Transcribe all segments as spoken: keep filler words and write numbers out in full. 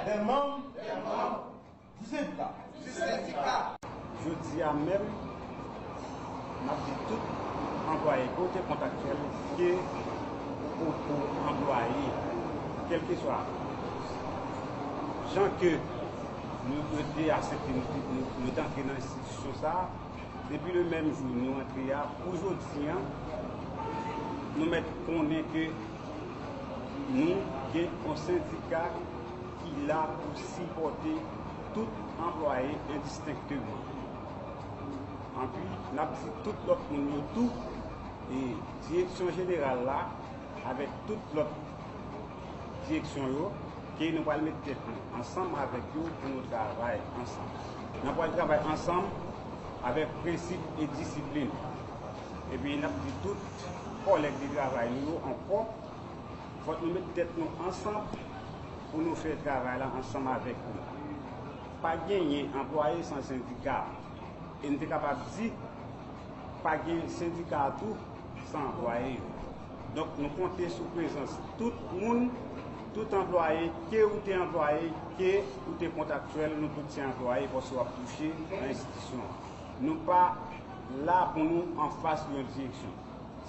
des membres du syndicat. Jodi a menm, m ap di tout anplwaye, ke w te kontraktyèl, ke oto-anplwaye, kèlkeswa jan ke nou, yo te aksepte nou, nou, nou te antre nan enstitisyon sa a, depi le menm jou nou antre a, pou jodi a, nou mèt konnen ke nou gen yon sendika ki la pou sipòte tout anplwaye endistenkteman. Anpi, n ap di tout lòt moun yo tou, e direksyon jeneral la, avèk tout lòt direksyon yo, ke nou pral met tèt nou ansanm avèk yo pou nou travay ansanm. N ap pral travay ansanm avèk prensip e disiplin. Epi n ap di tout kòlèg de travay nou yo ankò, fòk nou met tèt nou ansanm pou nou fè travay la ansanm avèk nou. Pa genyen anplwaye san sendika. E n te kapab di, pa gen sendika tou san anplwaye yo. Donk, nou konte sou prezans tout moun, tout anplwaye, ke ou te anplwaye, ke ou te kontraktyèl, nou tout se anplwaye, paske w ap touche nan enstitisyon an. Nou pa la pou nou anfas yon direksyon.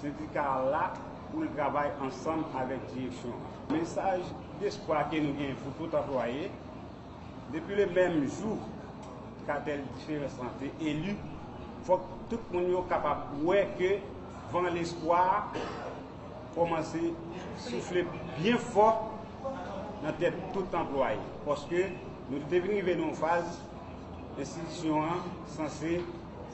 Sendika a la pou l travay ansanm avèk direksyon an. Mesaj despwa ke nou gen pou tout anplwaye, depi le menm jou Katèl Diferans lan te eli, fòk tout moun yo kapab wè ke van lespwa a kòmanse soufle byen fò nan tèt tout anplwaye. Paske nou te vin rive nan yon faz, enstitisyon an sanse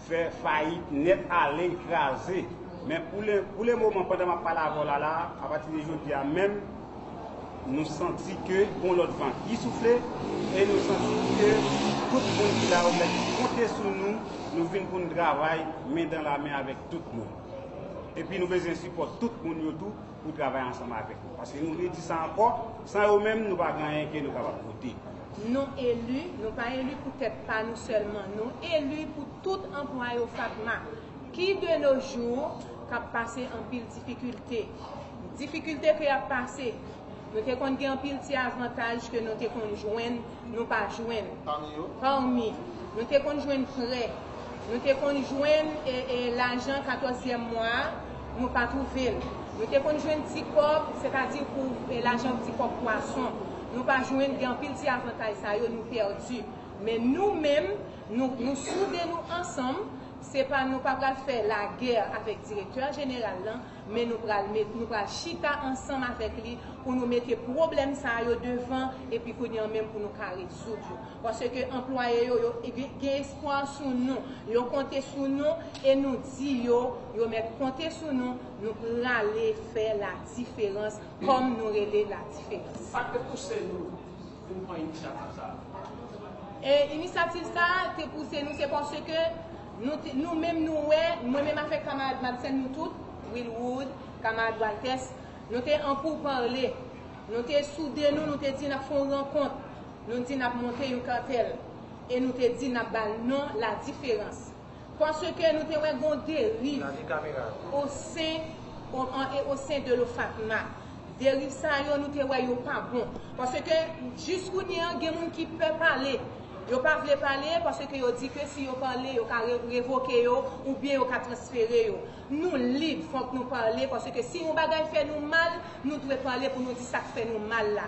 fè fayit nèt, ale kraze. Men pou le, pou le moman, pandan m ap pale avè w la, la, apati de jodi a menm, nou santi ke gon lòt van ki soufle, e nou santi ke tout moun ki la yo mèt konte sou nou, nou vin pou n travay men dan la men avèk tout moun. Epi nou bezwen sipò tout moun yo tou pou travay ansanm avèk nou. Paske nou redi sa ankò, san yo menm, nou pa gen anyen ke nou kapab pote. Nou eli, nou pa eli pou tèt pa nou sèlman. Nou eli pou tout anplwaye OFATMA ki, de nos jours, k ap pase anpil difikilte. Difikilte ke y ap pase, nou te konn gen anpil ti avantaj ke nou te konn jwenn, nou pa jwenn. Pami yo? Pami. Nou te konn jwenn prè. Nou te konn jwenn, e, e, lajan katòzyèm mwa a, nou pa twouve l. Nou te konn jwenn ti kòb, sètadi pou, e, lajan ti kòb pwason. Nou pa jwenn, gen anpil ti avantaj sa yo, nou pèdi. Men nou menm, nou, nou soude nou ansanm, se pa, nou pa pral fè lagè avèk direktè jeneral lan, men nou pral met, nou pral chita ansanm avèk li pou nou mete pwoblèm sa yo devan, epi kounye a menm pou nou ka rezoud yo. Paske anplwaye yo, yo gen, gen espwa sou nou, yo konte sou nou, e nou di yo, yo mèt konte sou nou, nou prale fè la diferans, kòm nou rele la diferans. Sa k te pouse nou pou n pran inisyativ sa a? E inisyativ sa a te pouse nou, se paske nou te, nou menm nou wè, mwen menm avèk kamarad Madsen, nou tout, Wilwood, kamarad Waltès, nou te an poupale, nou te soude nou, nou te di n ap fè yon rankont, nou di n ap monte yon katèl, e nou te di n ap ba l non La Différence. Paske nou te wè gon deriv o sen, o, an, e o sen de l'OFATMA. Deriv sa yo, nou te wè yo pa bon. Paske jis kounye a, gen moun ki pè pale. Yo pa vle pale paske yo di ke si yo pale, yo ka re-, revoke yo oubyen yo ka transfere yo. Nou lib, fòk nou pale, paske si yon bagay fè nou mal, nou dwe pale pou nou di sa k fè nou mal la.